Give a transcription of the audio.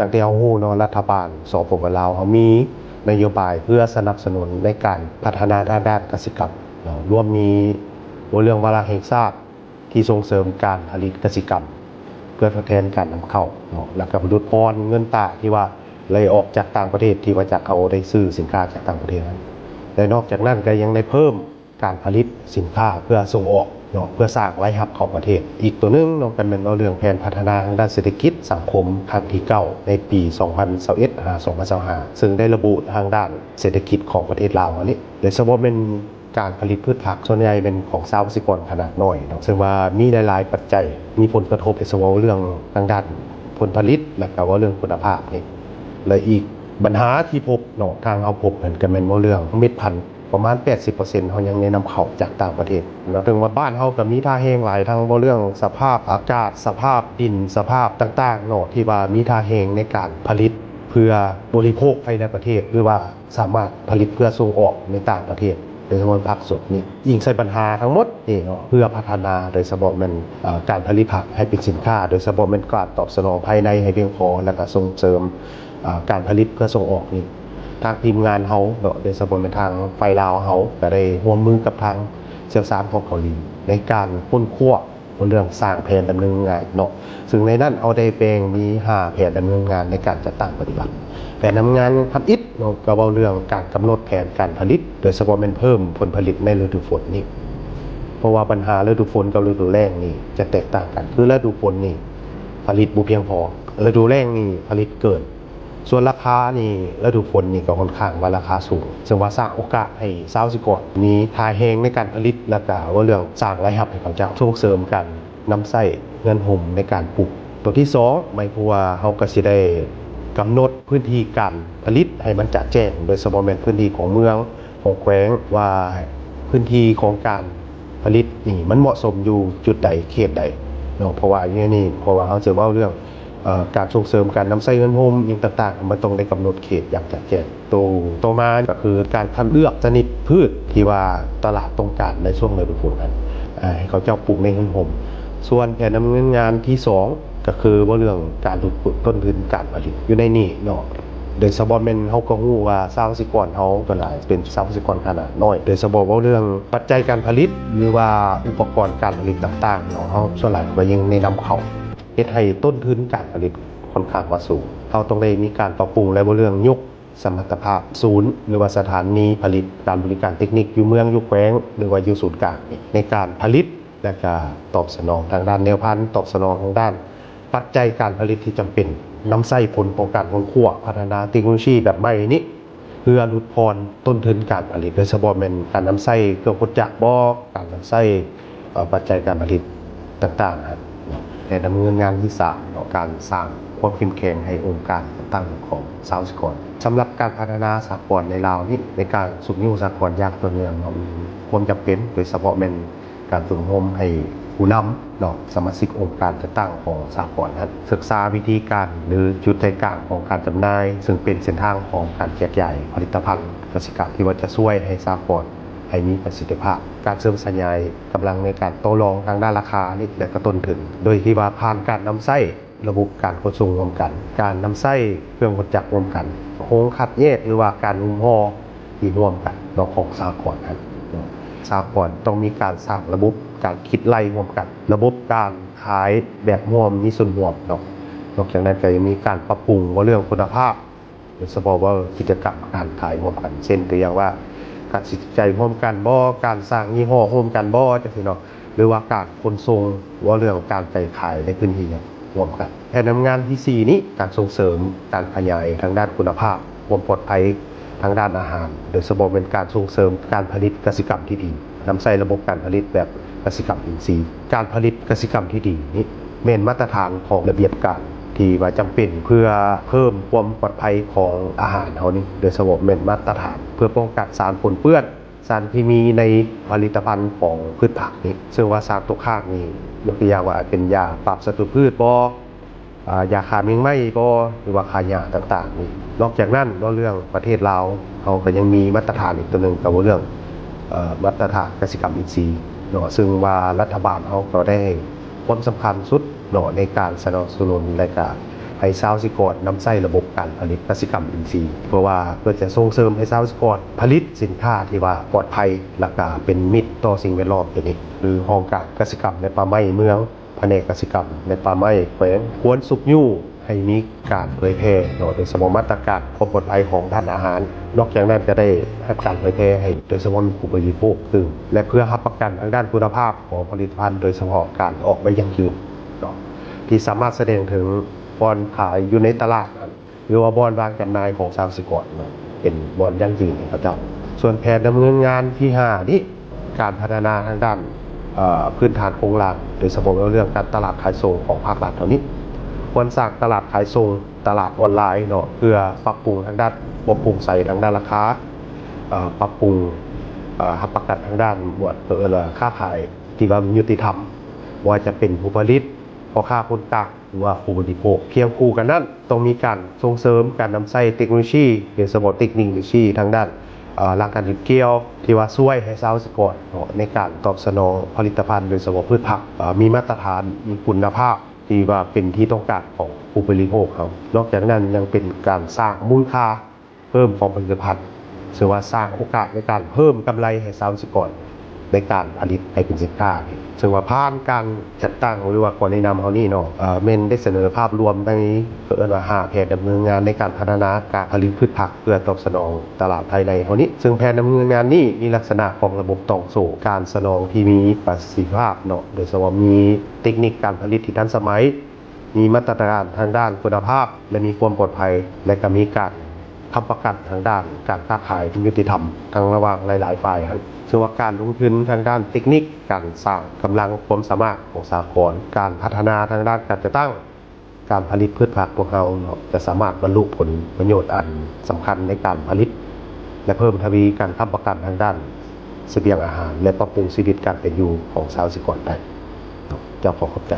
ຢ່າງທີ່ເຮົາຮູ້ເນາະ ລັດຖະບານ ສປປ ລາວ ເຮົາມີນະໂຍບາຍເພື່ອສະໜັບສະໜູນໃນການພັດທະນາທາງດ້ານກະສິກຳເນາະ ລວມມີເວົ້າເລື່ອງວາລະແຫ່ງຊາດທີ່ສົ່ງເສີມການຜະລິດກະສິກຳ ເພື່ອທົດແທນການນຳເຂົ້າເນາະ ແລ້ວກໍຫຼຸດຜ່ອນເງິນຕາທີ່ວ່າໄຫຼອອກຈາກຕ່າງປະເທດ ທີ່ວ່າຈາກເຮົາໄດ້ຊື້ສິນຄ້າຈາກຕ່າງປະເທດນັ້ນ ແລະ ນອກຈາກນັ້ນກໍຍັງໄດ້ເພີ່ມ ການຜະລິດສິນຄ້າເພື່ອສົ່ງອອກເນາະ ເພື່ອສ້າງລາຍຮັບເຂົ້າປະເທດ. ອີກຕົວໜຶ່ງເນາະ ກໍແມ່ນເວົ້າເລື່ອງແຜນພັດທະນາທາງດ້ານເສດຖະກິດສັງຄົມຄັ້ງທີເກົ້າ ໃນປີສອງພັນຊາວເອັດ ຫາ ສອງພັນຊາວຫ້າ ເຊິ່ງໄດ້ລະບຸທາງດ້ານເສດຖະກິດຂອງປະເທດລາວເຮົານີ້ ໂດຍສະເພາະແມ່ນການຜະລິດພືດຜັກ ສ່ວນໃຫຍ່ແມ່ນຂອງຊາວກະສິກອນຂະໜາດນ້ອຍເນາະ ເຊິ່ງວ່າມີຫຼາຍໆປັດໄຈ ມີຜົນກະທົບ ໂດຍສະເພາະເລື່ອງທາງດ້ານຜົນຜະລິດ ແລ້ວກໍເວົ້າເລື່ອງຄຸນນະພາບນີ້ ແລະ ອີກບັນຫາທີ່ພົບເນາະ ທາງເຮົາພົບນັ້ນ ກໍແມ່ນເວົ້າເລື່ອງເມັດພັນ ປະມານແປດສິບເປີເຊັນ ເຮົາຍັງໄດ້ນຳເຂົ້າຈາກຕ່າງປະເທດເນາະ. ເຖິງວ່າບ້ານເຮົາກໍມີທ່າແຮງຫຼາຍ ທັງເວົ້າເລື່ອງສະພາບອາກາດ, ສະພາບດິນ, ສະພາບຕ່າງໆເນາະ ທີ່ວ່າມີທ່າແຮງໃນການຜະລິດເພື່ອບໍລິໂພກພາຍໃນປະເທດ ຫຼືວ່າສາມາດຜະລິດເພື່ອສົ່ງອອກໃນຕ່າງປະເທດ ໂດຍສະເພາະຜັກສົດນີ້ ອີງໃສ່ບັນຫາທັງໝົດນີ້ເນາະ ເພື່ອພັດທະນາ ໂດຍສະເພາະແມ່ນ ເອີ ການຜະລິດຜັກໃຫ້ເປັນສິນຄ້າ ໂດຍສະເພາະແມ່ນການຕອບສະໜອງພາຍໃນໃຫ້ພຽງພໍ ແລ້ວກໍສົ່ງເສີມ ອ່າ ການຜະລິດເພື່ອສົ່ງອອກນີ້ ທາງທີມງານເຮົາເນາະ ໂດຍສະເພາະແມ່ນທາງຝ່າຍລາວເຮົາ ກໍໄດ້ຮ່ວມມືກັບທາງຊ່ຽວຊານຂອງເກົາຫຼີ ໃນການຄົ້ນຄວ້າເລື່ອງສ້າງແຜນດຳເນີນງານເນາະ ເຊິ່ງໃນນັ້ນເຮົາໄດ້ແບ່ງມີຫ້າແຜນດຳເນີນງານໃນການຈັດຕັ້ງປະຕິບັດ. ແຜນດຳເນີນງານທຳອິດເນາະ ກໍເວົ້າເລື່ອງການກຳນົດແຜນການຜະລິດ ໂດຍສະເພາະແມ່ນເພີ່ມຜົນຜະລິດໃນລະດູຝົນນີ້ ເພາະວ່າບັນຫາລະດູຝົນກັບລະດູແລ້ງນີ້ຈະແຕກຕ່າງກັນ ຄືລະດູຝົນນີ້ຜະລິດບໍ່ພຽງພໍ ລະດູແລ້ງນີ້ຜະລິດເກີນ ສ່ວນລາຄານີ້ ລະດູຝົນນີ້ກໍຂ້ອນຂ້າງວ່າລາຄາສູງ ເຊິ່ງວ່າສ້າງໂອກາດໃຫ້ຊາວກະສິກອນມີທ່າແຮງໃນການຜະລິດ ແລ້ວກະເວົ້າເລື່ອງສ້າງລາຍຮັບໃຫ້ເຂົາເຈົ້າ ສົ່ງເສີມການນຳໃຊ້ເຮືອນຮົ່ມໃນການປູກ. ຕົວທີສອງ ໝາຍຄວາມວ່າເຮົາກໍຊິໄດ້ກຳນົດພື້ນທີ່ການຜະລິດໃຫ້ມັນຈະແຈ້ງ ໂດຍສະເພາະແມ່ນພື້ນທີ່ຂອງເມືອງ ຂອງແຂວງ ວ່າພື້ນທີ່ຂອງການຜະລິດນີ້ມັນເໝາະສົມຢູ່ຈຸດໃດເຂດໃດເນາະ ເພາະວ່າຢູ່ໃນນີ້ ເພາະວ່າເຮົາຈະເວົ້າເລື່ອງ ເອີ ການສົ່ງເສີມການນຳໃຊ້ເຮືອນຮົ່ມຫຍັງຕ່າງໆ ມັນຕ້ອງໄດ້ກຳນົດເຂດຢ່າງຈະແຈ້ງ. ໂຕຕໍ່ມາກໍຄືການຄັດເລືອກຊະນິດພືດທີ່ວ່າຕະຫຼາດຕ້ອງການໃນຊ່ວງລະດູຝົນນັ້ນ ໃຫ້ເຂົາເຈົ້າປູກໃນເຮືອນຮົ່ມ. ສ່ວນແຜນດຳເນີນງານທີສອງ ກໍຄືເວົ້າເລື່ອງການຫຼຸດຕົ້ນທຶນການຜະລິດ ຢູ່ໃນນີ້ເນາະ ໂດຍສະເພາະແມ່ນເຮົາກໍຮູ້ວ່າຊາວກະສິກອນເຮົາສ່ວນຫຼາຍເປັນຊາວກະສິກອນຂະໜາດນ້ອຍ ໂດຍສະເພາະເວົ້າເລື່ອງປັດໄຈການຜະລິດ ຫຼືວ່າອຸປະກອນການຜະລິດຕ່າງໆເນາະ ເຮົາສ່ວນຫຼາຍກໍຍັງໄດ້ນຳເຂົ້າ ເຮັດໃຫ້ຕົ້ນທຶນການຜະລິດຂ້ອນຂ້າງວ່າສູງ. ເຮົາຕ້ອງໄດ້ມີການປັບປຸງ ແລະ ເວົ້າເລື່ອງຍົກສະມັດຕະພາບສູນ ຫຼືວ່າສະຖານີຜະລິດການບໍລິການເຕັກນິກຢູ່ເມືອງ ຢູ່ແຂວງ ຫຼືວ່າຢູ່ສູນກາງ ໃນການຜະລິດ ແລະ ກະຕອບສະໜອງທາງດ້ານແນວພັນ ຕອບສະໜອງທາງດ້ານປັດໄຈການຜະລິດທີ່ຈຳເປັນ ນຳໃຊ້ຜົນຂອງການຄົ້ນຄວ້າພັດທະນາເຕັກໂນໂລຊີແບບໃໝ່ນີ້ ເພື່ອຫຼຸດຜ່ອນຕົ້ນທຶນການຜະລິດ ໂດຍສະເພາະແມ່ນການນຳໃຊ້ເຄື່ອງຂົນຈັກບໍ ການນຳໃຊ້ ເອີ ປັດໄຈການຜະລິດຕ່າງໆຫັ້ນເນາະ. ແລະ ດຳເນີນງານທີສາມເນາະ ການສ້າງຄວາມເຂັ້ມແຂງໃຫ້ອົງການຈັດຕັ້ງຂອງຊາວກະສິກອນ. ສຳລັບການພັດທະນາສາກອນໃນລາວນີ້ ໃນການຊຸກຍູ້ສາກອນຢ່າງຕໍ່ເນື່ອງເນາະ ມີຄວາມຈຳເປັນ ໂດຍສະເພາະແມ່ນ ການຝຶກອົບຮົມໃຫ້ຜູ້ນຳເນາະ ສະມາຊິກອົງການຈັດຕັ້ງຂອງສາກອນຫັ້ນ ສຶກສາວິທີການ ຫຼື ຈຸດໃຈກາງຂອງການຈຳໜ່າຍ ເຊິ່ງເປັນເສັ້ນທາງຂອງການແຈກຢາຍຜະລິດຕະພັນກະສິກຳ ທີ່ວ່າຈະຊ່ວຍໃຫ້ສາກອນໃຫ້ມີປະສິດທິພາບ, ການເສີມຂະຫຍາຍກຳລັງໃນການຕໍ່ລອງທາງດ້ານລາຄານີ້ ແລະ ກະຕົ້ນທຶນ ໂດຍທີ່ວ່າຜ່ານການນຳໃຊ້ ລະບົບການຂົນສົ່ງຮ່ວມກັນ, ການນຳໃຊ້ເຄື່ອງຂົນຈັກຮ່ວມກັນ, ໂຮງຄັດແຍກ ຫຼືວ່າການຫຸມຫໍ່ທີ່ຮ່ວມກັນເນາະ ຂອງສາກອນຫັ້ນເນາະ. ສາກອນຕ້ອງມີການສ້າງລະບົບການຄິດໄລ່ຮ່ວມກັນ, ລະບົບການຂາຍແບບຮ່ວມມີສ່ວນຮ່ວມເນາະ. ນອກຈາກນັ້ນກໍຍັງມີການປັບປຸງເວົ້າເລື່ອງຄຸນນະພາບ ໂດຍສະເພາະວ່າກິດຈະກຳການຂາຍຮ່ວມກັນ ເຊັ່ນ ຕົວຢ່າງວ່າ ການຕັດສິນໃຈຮ່ວມກັນບໍ, ການສ້າງຍີ່ຫໍ້ຮ່ວມກັນບໍ ຈັ່ງຊີ້ເນາະ ຫຼືວ່າການຂົນສົ່ງ ເວົ້າເລື່ອງການໄປຂາຍໃນພື້ນທີ່ນັ້ນຮ່ວມກັນ. ແຜນນຳງານທີສີ່ນີ້ ການສົ່ງເສີມການຂະຫຍາຍທາງດ້ານຄຸນນະພາບ ຄວາມປອດໄພທາງດ້ານອາຫານ ໂດຍສະເພາະແມ່ນການສົ່ງເສີມການຜະລິດກະສິກຳທີ່ດີ. ນຳໃຊ້ລະບົບການຜະລິດແບບກະສິກຳອິນຊີ. ການຜະລິດກະສິກຳທີ່ດີນີ້ແມ່ນມາດຕະຖານຂອງລະບຽບການທີ່ວ່າຈຳເປັນ ເພື່ອເພີ່ມຄວາມປອດໄພຂອງອາຫານເຮົານີ້ ໂດຍສະເພາະແມ່ນມາດຕະຖານເພື່ອປ້ອງກັນສານປົນເປື້ອນ, ສານເຄມີໃນຜະລິດຕະພັນຂອງພືດຜັກນີ້ ເຊິ່ງວ່າສານຕົກຄ້າງນີ້ ຍົກຕົວຢ່າງວ່າເປັນຢາປາບສັດຕູພືດບໍ, ອາ ຢາຂ້າແມງໄມ້ບໍ ຫຼືວ່າຂ້າຫຍ້າຕ່າງໆນີ້. ນອກຈາກນັ້ນ ເວົ້າເລື່ອງປະເທດລາວ ເຮົາກໍຍັງມີມາດຕະຖານອີກຕົວໜຶ່ງ ກໍເວົ້າເລື່ອງ ເອີ ມາດຕະຖານກະສິກຳອິນຊີເນາະ ເຊິ່ງວ່າລັດຖະບານເຮົາກໍໄດ້ໃຫ້ຄວາມສຳຄັນສຸດເນາະ ໃນການສະໜັບສະໜູນ ແລະ ກະ ໃຫ້ຊາວກະສິກອນນຳໃຊ້ລະບົບການຜະລິດກະສິກຳອິນຊີ ເພື່ອວ່າເພື່ອຈະສົ່ງເສີມໃຫ້ຊາວກະສິກອນຜະລິດສິນຄ້າທີ່ວ່າປອດໄພ ແລະກະເປັນມິດຕໍ່ສິ່ງແວດລ້ອມໂຕນີ້ ຫຼືຫ້ອງການກະສິກຳ ແລະປ່າໄມ້ເມືອງ ພະແນກກະສິກຳ ແລະປ່າໄມ້ແຂວງ ຄວນຊຸກຍູ້ໃຫ້ມີການເຜີຍແຜ່ເນາະ ໂດຍສະເພາະມາດຕະການຄວາມປອດໄພຂອງທາດອາຫານ. ນອກຈາກນັ້ນກະໄດ້ຮັບການເຜີຍແຜ່ໃຫ້ໂດຍສະເພາະຜູ້ບໍລິໂພກຕື່ມ ແລະເພື່ອຮັບປະກັນທາງດ້ານຄຸນນະພາບຂອງຜະລິດຕະພັນ ໂດຍສະເພາະການອອກໃບຢັ້ງຢືນເນາະ ທີ່ສາມາດສະແດງເຖິງບ່ອນຂາຍຢູ່ໃນຕະຫຼາດ ຫຼືວ່າບ່ອນວາງຈຳໜ່າຍຂອງຊາວກະສິກອນເນາະ ເປັນບ່ອນຢັ້ງຢືນໃຫ້ເຂົາເຈົ້າ. ສ່ວນແຜນດຳເນີນງານທີຫ້ານີ້ ການພັດທະນາທາງດ້ານ ເອີ ພື້ນຖານໂຄງລ່າງ ໂດຍສະເພາະເລື່ອງການຕະຫຼາດຂາຍສົ່ງຂອງພາກລັດເຮົານີ້ ຄວນສ້າງຕະຫຼາດຂາຍສົ່ງ ຕະຫຼາດອອນລາຍເນາະ ເພື່ອປັບປຸງທາງດ້ານ ປັບປຸງໃສ່ທາງດ້ານລາຄາ ເອີ ປັບປຸງ ເອີ ຮັບປະກັນທາງດ້ານບວດ ເອີ ຄ້າຂາຍທີ່ວ່າມັນຍຸຕິທຳ ບໍ່ວ່າຈະເປັນຜູ້ຜະລິດ ພໍ່ຄ້າຄົນກາງ ຫຼືວ່າຜູ້ບໍລິໂພກ. ຄຽງຄູ່ກັນນັ້ນ ຕ້ອງມີການສົ່ງເສີມການນຳໃຊ້ເຕັກໂນໂລຊີ ໂດຍສະເພາະເຕັກນິກໂນໂລຊີທາງດ້ານ ເອີ ຫຼັງການເກັບກ່ຽວ ທີ່ວ່າຊ່ວຍໃຫ້ຊາວກະສິກອນເນາະ ໃນການຕອບສະໜອງຜະລິດຕະພັນ ໂດຍສະເພາະພືດຜັກ ເອີ ມີມາດຕະຖານ ມີຄຸນນະພາບ ທີ່ວ່າເປັນທີ່ຕ້ອງການຂອງຜູ້ບໍລິໂພກເຮົາ. ນອກຈາກນັ້ນຍັງເປັນການສ້າງມູນຄ່າເພີ່ມຂອງຜະລິດຕະພັນ ເຊິ່ງວ່າສ້າງໂອກາດໃນການເພີ່ມກຳໄລໃຫ້ຊາວກະສິກອນ ໃນການຜະລິດໃຫ້ເປັນສິນຄ້າ. ເຊິ່ງວ່າຜ່ານການຈັດຕັ້ງ ຫຼືວ່າກອງແນະນຳເຮົານີ້ເນາະ ເອີ ແມ່ນໄດ້ສະເໜີພາບລວມໃນ ເຂົາເອີ້ນວ່າຫ້າແຜນດຳເນີນງານໃນການພັດທະນາການຜະລິດພືດຜັກ ເພື່ອຕອບສະໜອງຕະຫຼາດພາຍໃນເຮົານີ້. ເຊິ່ງແຜນດຳເນີນງານນີ້ມີລັກສະນະຂອງລະບົບຕອບໂຕ້ການສະໜອງທີ່ມີປະສິດທິພາບເນາະ ໂດຍສະເພາະມີເຕັກນິກການຜະລິດທີ່ທັນສະໄໝ ມີມາດຕະການທາງດ້ານຄຸນນະພາບ ແລະ ມີຄວາມປອດໄພ ແລະ ກະມີການຄ້ຳປະກັນທາງດ້ານການຄ້າຂາຍທີ່ຍຸຕິທຳ ທັງລະຫວ່າງຫຼາຍໆຝ່າຍຫັ້ນ. ເຊິ່ງວ່າການລົງທຶນທາງດ້ານເຕັກນິກ, ການສ້າງກຳລັງຄວາມສາມາດຂອງສະຫະກອນ, ການພັດທະນາທາງດ້ານການຈັດຕັ້ງການຜະລິດພືດຜັກພວກເຮົາເນາະ ຈະສາມາດບັນລຸຜົນປະໂຫຍດອັນສຳຄັນໃນການຜະລິດ ແລະ ເພີ່ມທະວີການຄ້ຳປະກັນທາງດ້ານສະບຽງອາຫານ ແລະ ປັບປຸງຊີວິດການເປັນຢູ່ຂອງຊາວກະສິກອນໄດ້. ເຈົ້າ ຂໍຂອບໃຈ.